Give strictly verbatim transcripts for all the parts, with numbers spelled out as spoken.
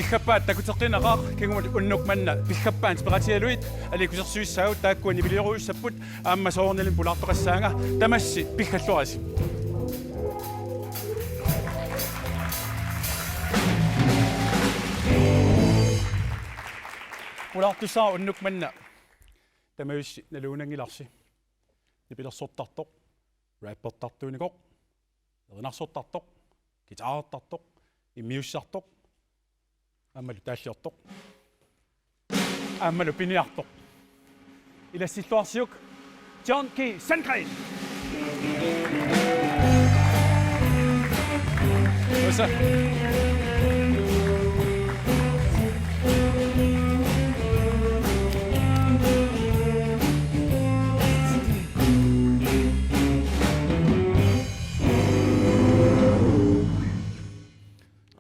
Piffappaat takuteqqineqaaq, kingumut unnuk manna piffappaat peqatigalugit aliikkusersuissaagut, taakkua nipilerujussuupput, aamma soorunalimi pulaartoqassaanga. Tamassi piggalluarisi. Pulaartussaq unnuk manna tamajussi naluunnanngilarsi. Nipilersortartoq, rappertartuunikoq, erinarsortartoq, guitarertartoq, immiussisartoq, aammalu taalliortoq, aammalu piniartoq. Ilassilluarsiuk John G. Sandgreen. Tusa.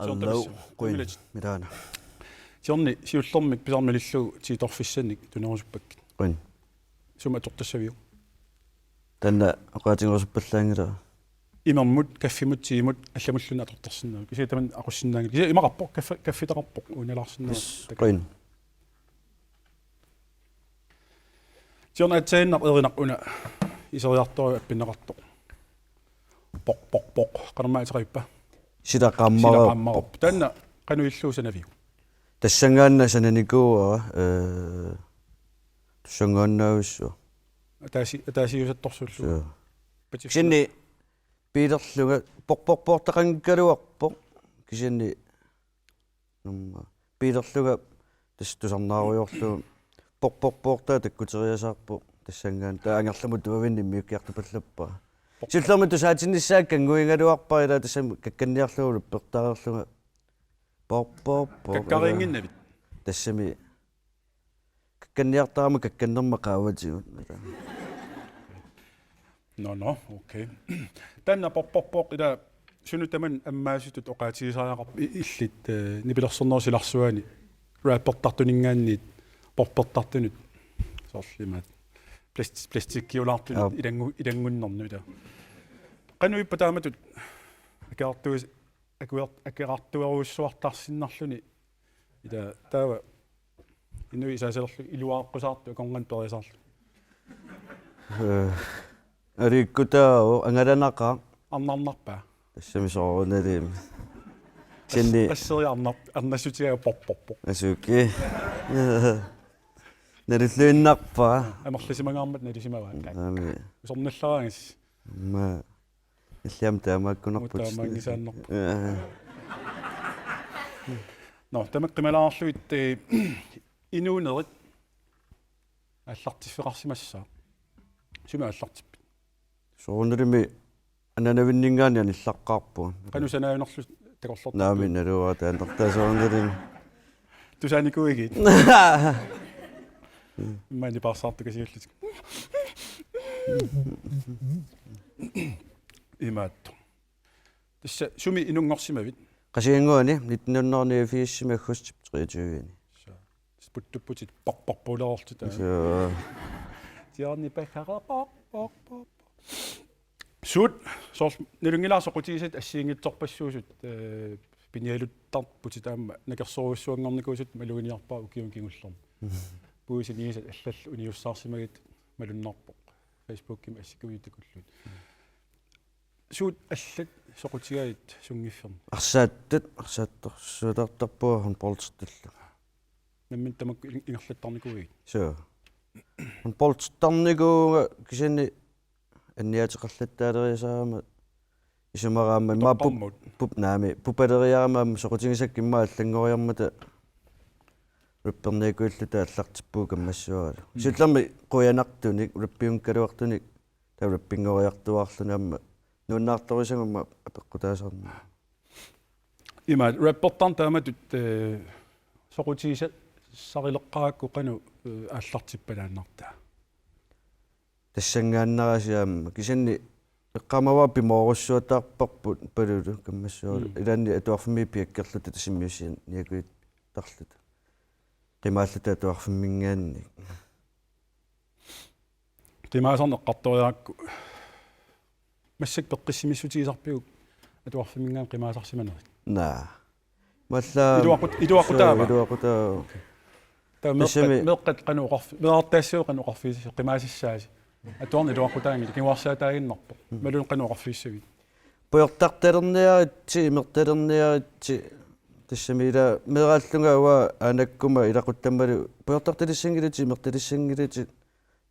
Allau, quin, milaana. Siorna siullermik pisarmilillu tiitorfissanik tunerusuppakkit. Quin. Sumut atortassaviuk? Taanna oqaatigerusuppallaanngilara. Imermut, kaffimut, tiimut, allamulluunniit atortarsinnaavutit. Kisianni tamanna aqussinnaanngilaq. Kisianni imaqarpoq, kaffi-, kaffitaqarpoq, uunalaarsinnaavutit. Yes, quin. Siorna aatsaannaq erinaq una iseriartoq appinneqartoq. Poq, poq, poq. Qanormaa ateqarpa? Silaqaammaraa. Silaqaammaraa. Taanna qanoq illugu sanaviuk? Tassanngaannaq sananikuuara, ee, tassanngaannaavissuaq. Ataasi-, ataasiusattorsuullugu. Suu. Patisuna. Kisianni piilerlunga poq, poq, poortaqanngikkaluarpoq. Kisianni Numma. Piilerlunga tassa tusarnaarujoorlugu. Poq, poq, poortaa takkuteriasaarpoq. Tassanngaannaq. Taava angerlamut tuavinni immiukkiartupallappara. Poq. Siullermik tusaatinnissaa kannguigaluarpara, ilaa tassami kakkanniarlugu rappertareerlunga. Poq, poq, poq. Kakkariinnginnavit? Tassami. Kakkanniartarama kakkannerma qaavatigut. Nå, nå, okay. Taanna poq, poq, poq, ilaa sunut tamanut ammaasutut oqaatigisariaqarpit i-, illit, ee, nipilersornerup silarsuani rappertartuninngaanniit poppertartunut soorlu imaattoq plast-, plastikkiulaartunut. Aap. Ilanngu-, ilanngunnernut, ilaa. Qanoq ippa taamatut akeqartuis-, akuer-, akeqartuerujussuartarsinnarluni. Ilaa, taava inuit isaasalerlu iluaqqusaartut akornanni periasaarluni. Ee, aliikkutaavoq, angalanaqaaq. Arnarnarpa? Tassami soorunalimi. As-, sinni. Asseri arnar-, arnassutigaa poq, poq, poq. Asuki. Nalulluinnarpaa. Amerlasimangaarmat nalusimavaa. Naamik. Usornallaraangas. Ma. Illiam taamaakkunarput. Taamaanngisaannarpoq. Ee. Nå, tamakku qimalaarlugit, ee, inuunerit aallartiffeqarsimassaaq. Sumi aallartippit? Soorunalimi ananavinninngaanniit anillaqqaarpunga. Qanoq sanaajunerlu takorloortarpit? Naamik, naluara taanna soorunalimi. Tusaanikuuigit? Immaqa nipaarsaartukasiullutik. Imaattoq. Tassa sumi inunngorsimavit? Qasigiannguani nitten hundrede niogfirsimi aggustip treogtyve-ani. Så. Puttupputit poq, poq, poq, poq. Så. Tiarni pakkara poq, poq, poq, poq. Suut, soorlu nalunngilara soqutigisat assigiinngitsorpassuusut, ee, pinialuttarputit aamma nakersorujussuanngornikuusut maluginiarpara ukiuni kingullerni. Puisinigisat allallu uniussaarsimagit malunnarpoq. Facebookimi assikkumiuttakulluit. Suut allat soqutigaat sunngiffermi? Arsaattut, arsaattorsuulertarpara håndboldertullu. Nammineq tamakku in-, ingerlattarnikuuigit? Suu. Håndboldertarnikuuvunga kisianni anniaateqarlattaaleriasaarama isumaqarama immaqa pup-, pup-, naamik, pupaleriarama aamma soqutigisakka immaqa allanngoriarmata rapperniakkuilluta aallartippugut kammassuaralu. Mm. Siullermik qujanartunik, rappiunngikkaluartunik, taava rappinngoriartuaarluni aamma nuannaartorisaguma apeqqutaasarami. Ima rappertarneq taamatut, ee, soqutigisarileqqaarakku qanoq, ee, aallartippalaannarta? Tassanngaannarasi aamma. Kisianni eqqaamavara pimoorussuataarparput Palulu kammassuaralu. Mm. Ilaanni atuarfimmi piakkerluta tassami immiussineq niakuittarluta. Qimaalluta atuarfimminngaanniit. Qimaasarneq eqqartoriarakku. Massakkut peqqissimissutigisarpiuk atuarfimminngaanniit qimaasarsimanerit? Naa. Valla. Iluaqut-, iluaqutaava? Suu, iluaqutaava. Taava meeqqat, tassami meeqqat qanoq oqarfi-, meerartaassuit qanoq oqarfigisassi, qimaasissaasi. Atuarneq iluaqutaanngilaq, kinguarsaataaginnarpoq. Mm. Imaluunniit qanoq oqarfigissavit? Pujortartalerniaritsi, imertalerniaritsi, tassami ila meeraallunga uanga aanakkuma ilaquttammalu pujortartalissanngilutik, imertalissanngilutik,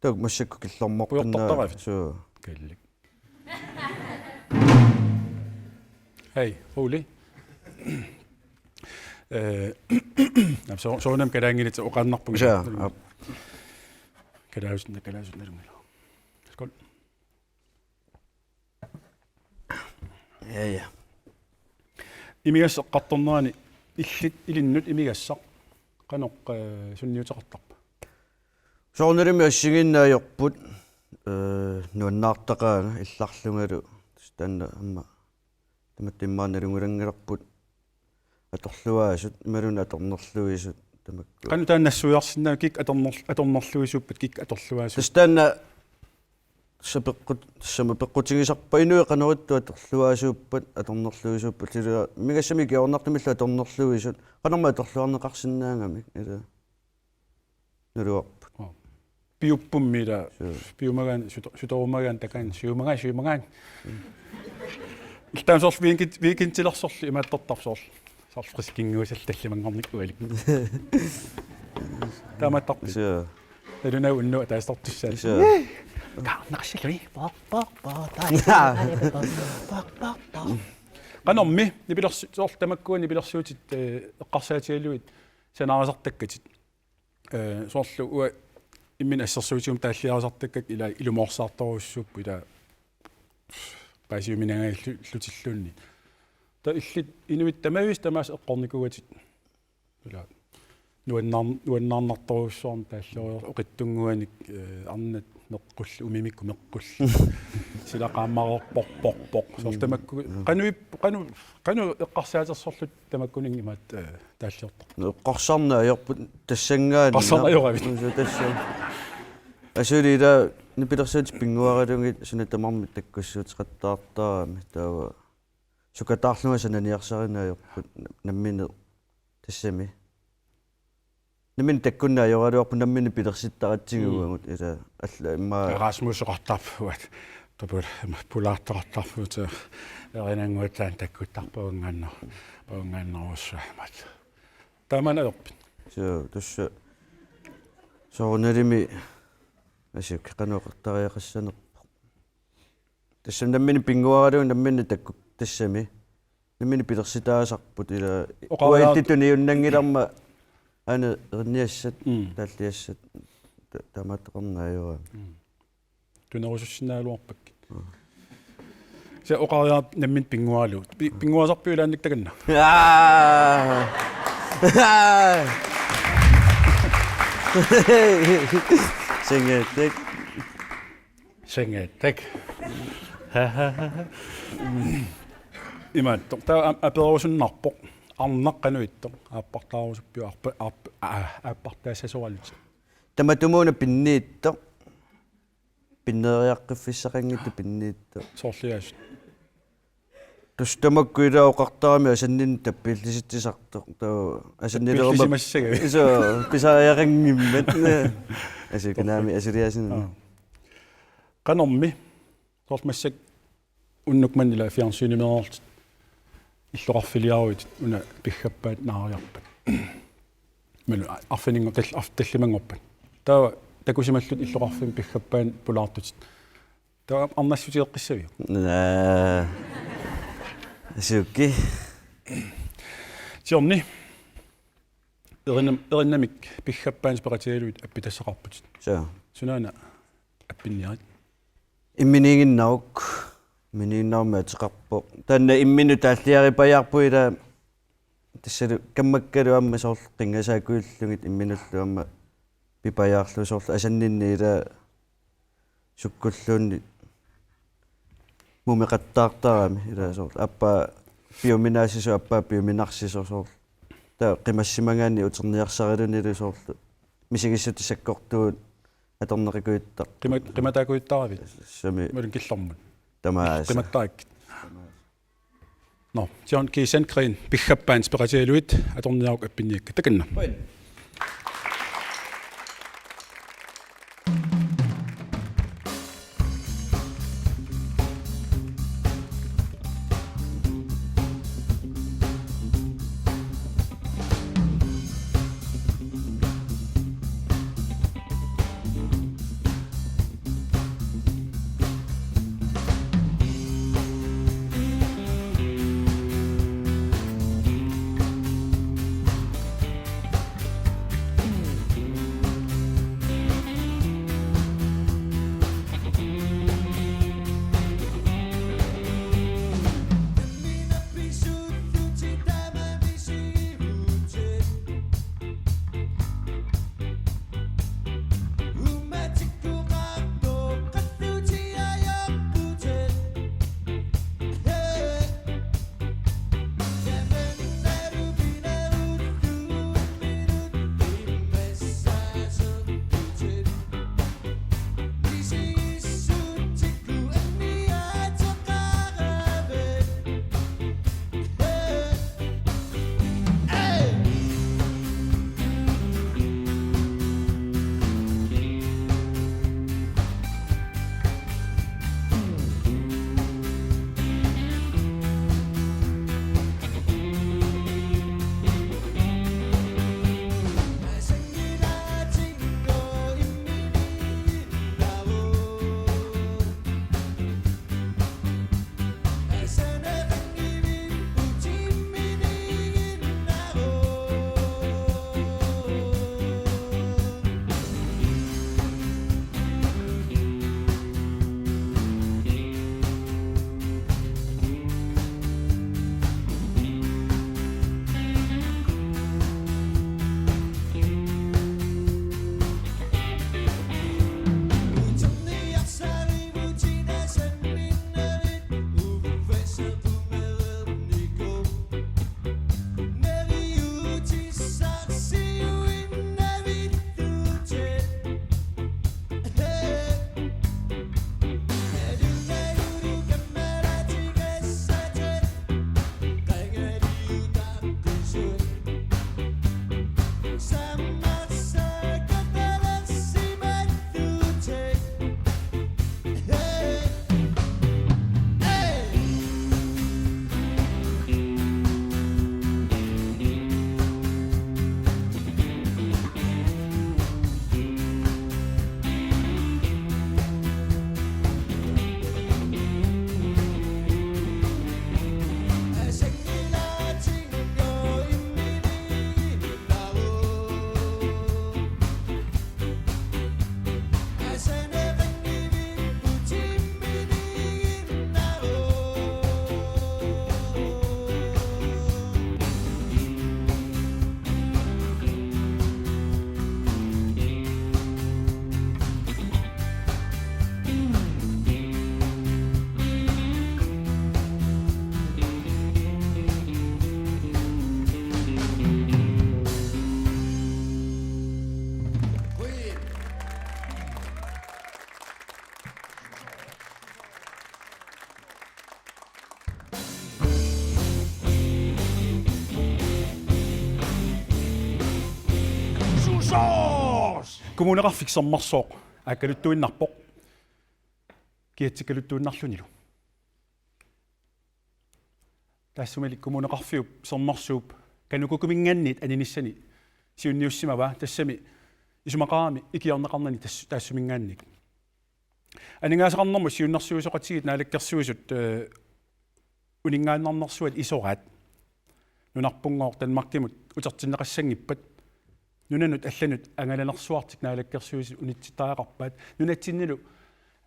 taakku massakkut killormorpinnaa. Pujortartaravit? Suu. Kallik. Hej, Ole. Eh, nam so-, soorunami kalaanngilaq oqaannarpunga. Suu, aap. Kalaallisut, kalaallisut nalunngilagut. Skål. Ja, ja. Imigassaq eqqartornerani illit ilinnut imigassaq qanoq, eh, sunniuteqartarpa? Soorunalimi assigiinneq ajorput, eh, nuannaartaqaanga illarlungalu. Tassa taanna aamma tamatta immaqa nalunngilanngilarput atorluaasut, imaluunniit atornerluisut tamakku. Qanoq taanna nassuiarsinnaava, kikkut atorner-, atornerluisuuppat, kikkut atorluaasuuppat? Tassa taanna sapeqqut-, tassami peqqutigisarpaat inuit qanoq ittoq atorluaasuuppat, atornerluisuuppat, sila imigassamik ikiornartumillu atornerluisut, qanormi atorluarneqarsinnaagamik, ila. Naluarput. Aa. Piuppummi ila. Suu. Piumagaanni, suto-, sutorumagaanni, takaani, siumagaanni, siumagaanni. Mm. Taanna soorlu weekend-, weekendilersorlu imaattortarpoq soorlu. Soorlu friskinguusallu tallimanngornikkut ualik. Taamaattarpit? Suu. Nalunagu unnugu ataasiartussaalluni. Suu. Kaarnaqsillui. Paa, paa, paa, taa, paa, paa, paa. Qanormi, nipilersu-, soorlu tamakkua nipilersuutit, eh, eqqarsaatigalugit sanaarisartakkatit. Eh, soorlu uanga imminut assersuutigalugu taalliarisartakkakka ila ilumoorsaartorujussuupput ila paasiuminagallutilluunniit. Taava illit inuit tamaasa tamaasa eqqornikuugatit. Ila nuannaar-, nuannaarnartorujussuarnik taalliorujussuarnik oqitsunnguanik, eh, arnat meqqullit, umimikkut meqqullit. Sila qaammareerpoq, poq, poq. Soorlu tamakku, mm, qanoq ip-, qanoq, qanoq eqqarsaatersorlutit tamakkuninnga imaattoq, eh, taalliortartut? Eqqarsarneq ajorput tassanngaanniit. Eqqarsarneq ajoravit? Suu, tassa. Asuli ila nipilersuutit pinnguaralugit suna tamarmi takkussuuteqattaartarami, taava sukataarlunga sananiarsarineq ajorput nammineq tassami. Nammineq takkunneq ajoraluarpoq, nammineq pilersittaratsigu, mm, uagut ila alla immaqa. Rasmus oqartarpoq uanga. Tupul pulaartoqartarpoq uanga. Erinannguatsiaannaq takkuttarpoq uanngaannar-, uanngaannarujussuaq imaattoq. Taamaanneq ajorpit? Suu, tassa soorunalimi asuk qanoq oqartariaqassanerpoq. Tassami nammineq pinnguaralugu nammineq takkuk tassami. Nammineq pilersitaasarput ila oqariaat-, uagutsinnut tuniunnanngilarma aana erinniassat, mm, taalliassat ta-, taamaattoqarneq ajorami. Mm. Tunerusussinnaagaluarpakkit. Mm. Kisianni oqariaat nammineq pinnguaralugu. Pi-, pinnguaasarpiuk ilaannikkut takanna? Aa! Sengeetik. Sengeetik. Imaattoq. Taava a-, aperusunnarpoq. Arnaq qanoq ittoq? Aappartaarusuppiuk aappa-, aap-, aa, aappartaassasoralutit? Tamatumuuna pinniittoq. Pinneeriaqqiffissaqanngitsoq pinniittoq. Soorliaasut. Tassa tamakku ila oqartarami asanninneq tappiillisitsisartoq. Taava asannileruma tappiillisimassagavit? Suu, pisariaqanngimmat. Asukinaami asuliaasineq. Aa. Qanormi? Soorlu massakkut unnuk manna ila fjernsynimeerlutit illoqarfiliaruit una piggappaat naariarpat. Manu arfininngor-, tal-, arf-, tallimanngorpat. Taava takusimallutit illoqarfimmi piggappaani pulaartutit. Taava arnassuteqqissaviuk? Naa. Asuki. Siorna. Erinam-, erinnamik piggappaanit peqatigalugit appitassaqarputit. Suu. Sunaana appinniarit? Imminiiginnaruk. Imminiiginnarummi ateqarpoq. Taanna imminut taalliaripajaarput ila tassalu kammakkalu aamma soorlu qinngasaakuillugit imminullu aamma pipajaarlugu soorlu asanninneq ila sukkulluunniit mumeqattaartarami ila soorlu aappaa piuminaassisoq, aappaa piuminarsisoq soorlu. Taava qimassimagaanni uterniarsaralunilu soorlu misigissutsit sakkortuut atorneqakujuttaq. Qima-, qimataakujuttaravit? Tassami. Imaluunniit killormut? Tamaasa. Qimattarakkit? Nå, John G. Sandgreen, Piggappaanit peqatigalugit atorniaruk appinniakkat. Takanna. Susoos! Kommuneqarfik Sermersooq aakkaluttuinnarpoq. Kiatsikkaluttuinnarlunilu. Taassumali kommuneqarfiup Sermersuup KANUKOKA-minngaanniit aninissani siunniussimavaa, tassami isumaqarami ikiorneqarnani tas-, taassuminngaanniit. Aningaasaqarnermut siunnersuisoqatigiit Naalakkersuisut, eh, uninngaannarnersuat isoraat. Nunarpunngooq Danmarkimut utertinneqassanngippat. Nunanut allanut angalanersuartik Naalakkersuisut unitsittariaqarpaat. Nunatsinnilu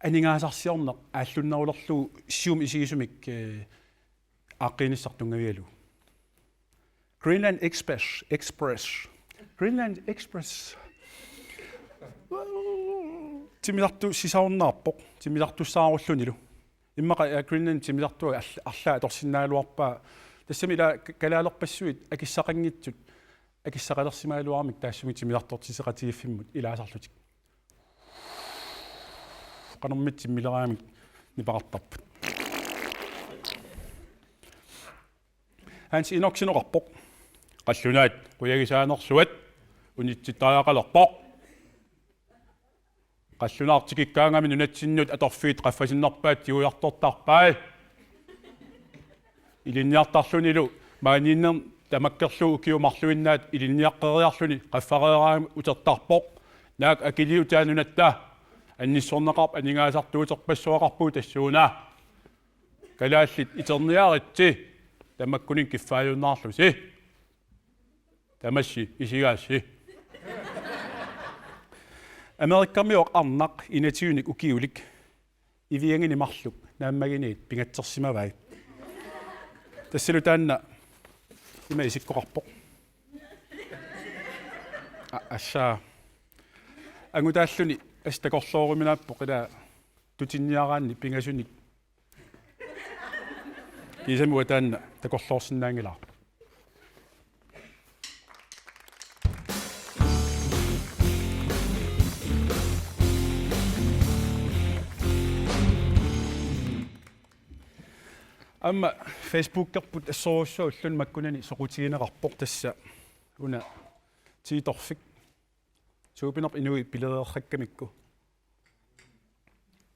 aningaasarsiorneq aallunnerulerlugu siumut isigisumik, eh, aaqqiinissaq tunngavigalugu. Greenland Express, Express. Greenland Express. Timmisartussisarunnaarpoq, timmisartussaarullunilu. Immaqa Air Greenland timmisartua arl-, arlaat atorsinnaagaluarpaa. Tassami ila ka-, kalaalerpassuit akissaqanngitsut, akissaqalersimagaluaramik taassumik timmisartortisseqatigiiffimmut ilaasarlutik. Qanormita timmileraangamik nipeqartarput. Hans Enoksen oqarpoq: Qallunaat qujagisaanersuat unitsittariaqalerpoq. Qallunaat tikikkaangami nunatsinnut atorfiit qaffasinnerpaat tigujartortarpai. Ilinniartarlunilu maaniinnermi tamakkerlugu ukiut marluinnaat ilinniaqqeriarluni qaffareeraangami utertarpoq. Naak akiliutaa nunatta annissorneqarpoq, aningaasartuuterpassuaqarpugut tassuuna. Kalaallit iterniaritsi, tamakkuninnga kiffaajunnaarlusi. Tamassi isigaassi. Amerikamiuvoq arnaq enogtyvenik ukiulik. Iviangini marluk naammaginiit pingatsersimavai. Tassalu taanna ima isikkoqarpoq. A-, assaa. Angutaalluni assut takorlooruminaappoq ila tutinniaraanni pingasunik. Kiisami uanga taanna takorloorsinnaanngilara. Aamma Facebookerput assorujussuaq ulluni makkunani soqutigineqarpoq, tassa una Tiitorfik. Suupinerp inuit pilereerrakkamikku.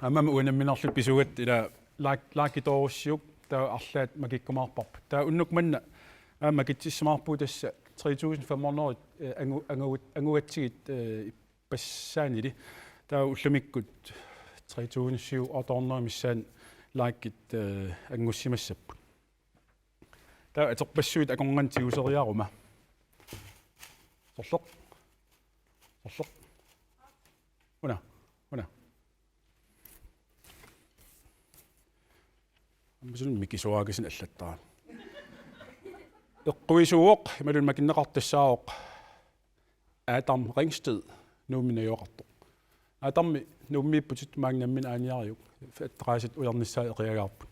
Aamma uanga nammineerlunga pisuugatta ila like, like toorussiuk, taava arlaat makikkumaarparput. Taava unnuk manna aamma makitsissimaarpugut, tassa tre tusind fem hundrede, eh, angu-, angu-, angugatsigit, eh, ippassaanili. Taava ullumikkut tre tusind syv hundrede missaani likit, eh, angussimassapput. Taava aterpassuit akornanni tiguseriaruma. Sorleq. Sorleq. Una. Una. Aamma suli mikisuaakasiit allattara. Eqquisuuvoq, imaluunniit makinneqartussaavoq. Adam Ringsted, Nuummi najugaqartoq. Adammi Nuummiipputit, maanga nammineq aaniariuk. Ateqaasat ujarnissaat eqiagaarput.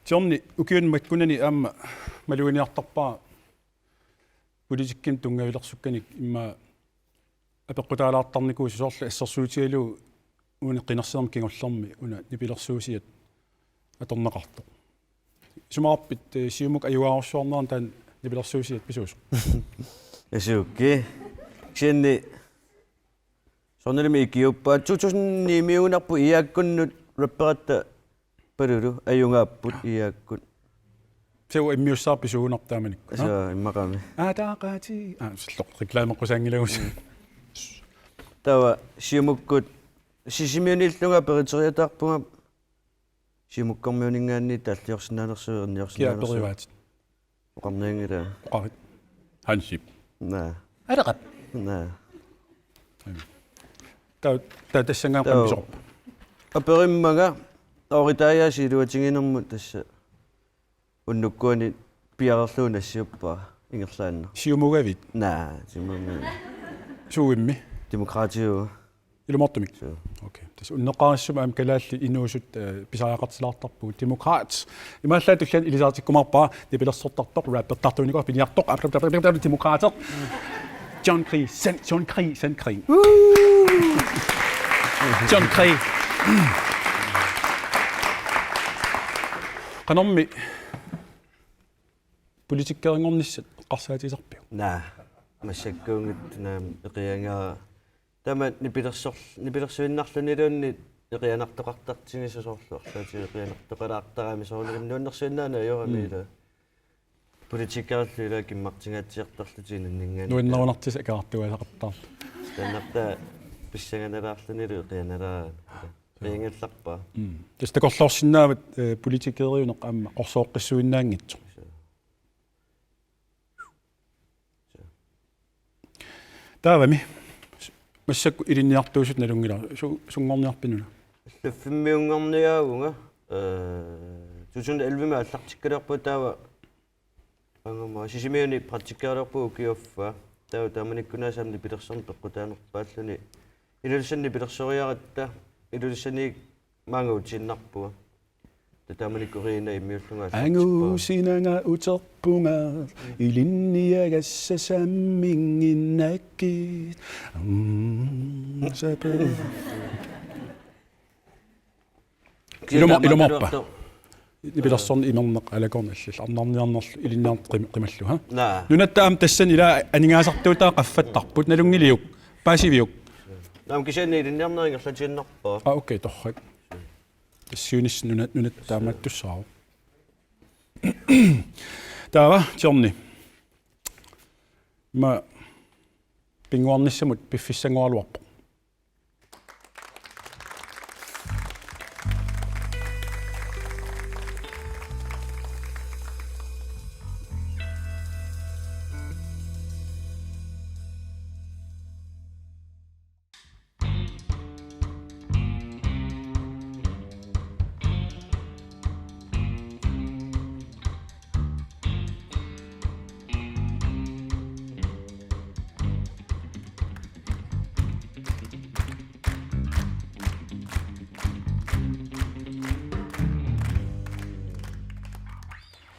Tiorni ukiuni makkunani aamma maluginiartarpara politikkimik tunngavilersukkanik immaqa apeqqutaalaartarnikuusoq, soorlu assersuutigalugu uani qinersinermi kingullermi una nipilersuusiat atorneqartoq. Isumaqarpit, eh, Siumukkut ajugaarusuarnerani taanna nipilersuusiat pisuusoq? Asuki. Kisianni soorunalimi ikiuppara, to tusind ni-miugunarpoq Iakkunnut rapperatta Palulu, ajugaapput Iakkut. Se uanga immiussaarpara pisuugunarpoq taamanikkut. Asa immaqami. Aa, taaqaati. Aa, sorleq reklameqqusaanngilagut. Taava Siumukkut Sisimiuniillunga periteriataarpunga, Siumukkormiuninngaanniit taalliorsinnaanersugut, erniorsinnaanersugut. Kia perivaatit? Oqarnianngilanga. Oqarit. Hansip. Naa. Areqap. Naa. Taava, taava tassanngaanniit qanoq pisoqarpa? Aperimmanga, oritaajaasi iluatiginermut tassa unnukkuani piareerlugu nassiuppara ingerlaannaq. Siumugavit? Naa, Siumugavit. Suummi? Demokraatiuvoq. Ilumoortumik? Suu. Okay. Tassa unneqqarissumik aamma kalaallit inuusut, eh, pisariaqartilaartarpugut. Demokraat. Imaallaat tulliani ilisaritikkumaarpara nipilersortartoq, rappertartuunikuusoq, piniartoq, Demokraateq. John Chris, Sen-, John Chris, Sen-, Chris. John Chris. Qanormi politikkeerinngornissat eqqarsaatigisarpiuk? Naa, massakkuunngitsoq, naamik, eqiagara. Taama nipilersor-, nipilersuinnarluniluunniit eqianartoqartartigisoq, soorlu arlaatigut eqianartoqalaartarami, soorunalimi nuannersuinnaanani ajorami. Mm. Ila politikkerillu ila kimmartingaatsiartorlutik inunninngaanniit. Nuannerunartut akerartugaasaqattaarlutik. Taannartaa pissanganalaarlunilu eqianalaarami. Eqiangallarpara. Mm. Tassa takorloorsinnaavat, eh, politikeriuneq aamma qorsooqqissuinnaanngitsoq. Suu. Taavami. Massakkut ilinniartuusutut nalunngilara. Su-, sunngorniarpit una? Allaffimmiunngorniaavunga, eh, to tusind elleve-mi aallartikkaluarpunga, taava anguma Sisimiuni praktikkeeraluarpunga ukiuaffaa. Taava taamanikkut aamma nipilersorneq peqqutaanerpaalluni. Ilulissani nipilersoriaratta, Ilulissani maanga utiinnarpunga. Taava taamanikkut Riina immiullunga aallartippunga. Angusinanga uterpunga, ilinniagassasamminnginnakkit. Mm, sapa. Iluma-, ilumoorpa? Nipilersorneq imerneq aalakoorneq allallu, arnarniarnerlu ilinniarneq qim-, qimallugu, ha? Naa. Nunatta aamma tassani ila aningaasartuutaa qaffattarput, nalunngiliuk, paasiviuk? Naam, kisianni ilinniarneq ingerlatiinnarpaa. Aa, okay, torrak. Tassa siunissaq nuna-, nunatta taamaattussaavoq. Taava, Johnny. Ima pinnguarnissamut piffissanngoraluarpoq.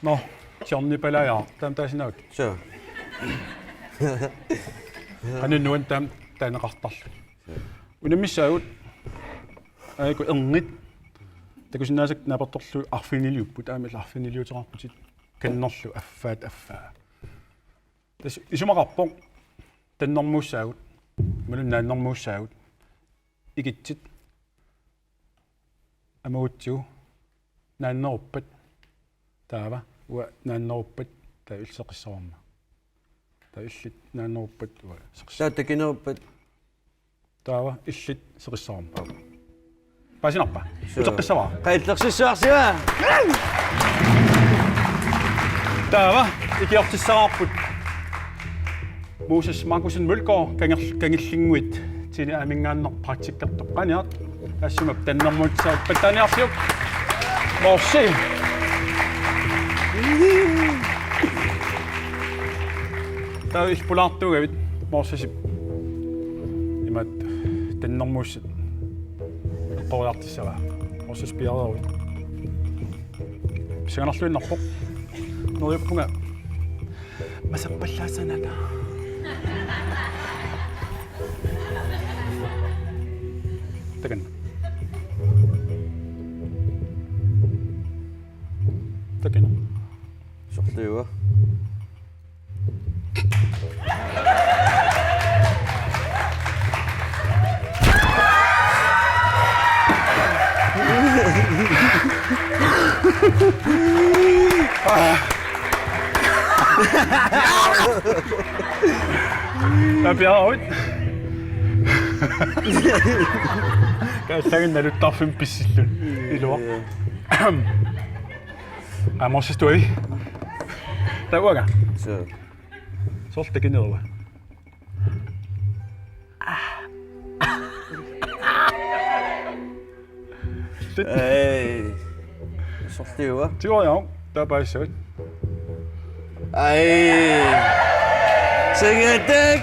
Nå, Johnny Palaja, taama taasinagut. Suu. Qanoq nuann' taama taaneqartarluni. Unammissaagut, aajuku erngit, takusinnaasakka naapertorlugit arfiniliupput, aamma illit arfiniliuteqarputit kannerlu affaat affaa. Tassa isumaqarpoq tannermuussaagut, imaluunniit naannermuussaagut, ikitsit, amagutsigu, naanneruppat, taava, uanga naanneruppat, taava illit seqissavarma. Taava illit naanneruppat, uanga seqissa-. Taava takineruppat. Taava illit seqissavarma. Paasinarpa? Suu. Uteqqissavara. Qaa, illersissuarsiva. Taava ikiortissaraarput Moses Markussen Mølgaard, Kangel-, Kangillinnguit, Tine Amingaanneq praktikkertoq qaniat. Taassuma tannermuussaagut pattaaniarsiuk. Morsi. Taava illit pulaartuugavit Morsasip imaattoq tannermuussat eqqoriartussavaa. Morsasip piareeruit. Pissanganarluinnarpoq. Neriuppunga masappallaassanata. Takanna. Takanna. Sorliuvoq. Taava piareeruit. Kaassaagin naluttarfimmi pissilluni. Iluaq. Aa, Morsas, tuavi. Taava uanga. Suu. Soorlu takineruva? Ei. Sorliuvoq. Tigoriaruk, taava paasissavat. Ai. Sigatik.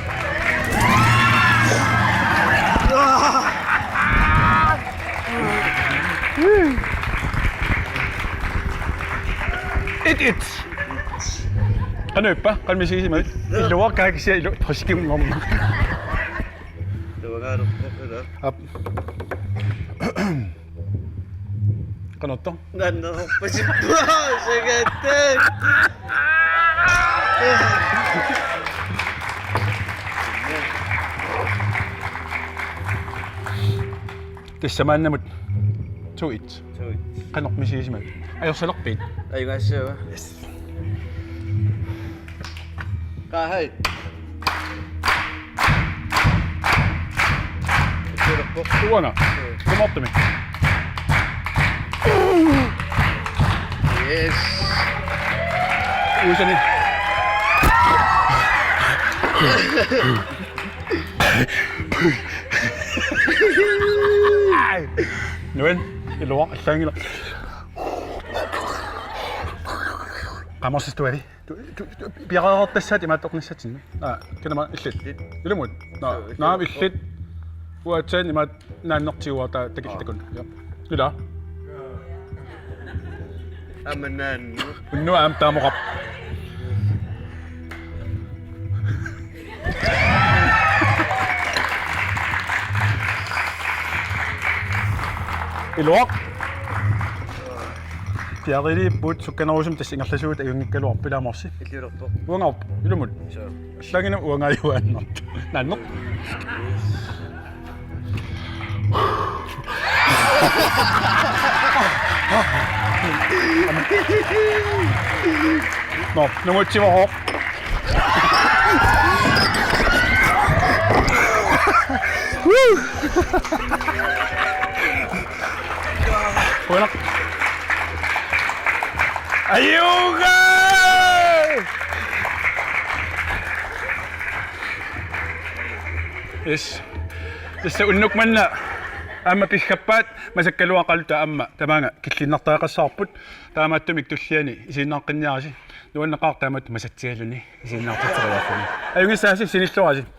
Et et. Qanoq ippa? Qanoq misigisimavit? Iluaqaaq, kisianni ilu-, friskimngorma. Iluaqaalerpoq ila. Aap. Qanoq ittoq? Naannerupasippoq, sigatik. Tassa maannamut to et. Suu. Qanoq misigisimavit? Ajorsalerpit? Ajugaassava. Yes. Qaa, hai. Uanga. Suu. Kumoortumi. Yes. Uusani. Nuann', iluaq, allaanngilaq. Qaa, Morsas, tuavi. Tu-, tu-, tu-, piareertassaat imaattoqarnissatsinnut. Aa, kanama illit. Ilumut. Naa, naamik illit. Uatsiaq imaattoq naannertigut taava takillugu takunnga. Ja. Ila. Aamma naanneq. Unnuaq aamma taamoqarpoq. Iluaq. Piareerpugut sukkanerusumik tassa ingerlasuut ajunngikkaluarpoq, ilaa Morsi? Illiulerpoq. Uangaarpoq, ilumut. Suu. Allaanngilaq uangaajuaannartoq. Naanneq. Nå, nummer ti var hårdt. Woo! Qujanaq. Ajuuga! Yes. Tassa unnuk manna aamma piggappaat, masakkaluaqaluta aamma tamaanga killinnartariaqassavarput. Taamaattumik tulliani isiginnaaqqinniarisi. Nuanneqaaq taamatut masatsigaluni isiginnaartitseriarluni. Ajunngissaasi, sinilluarisi.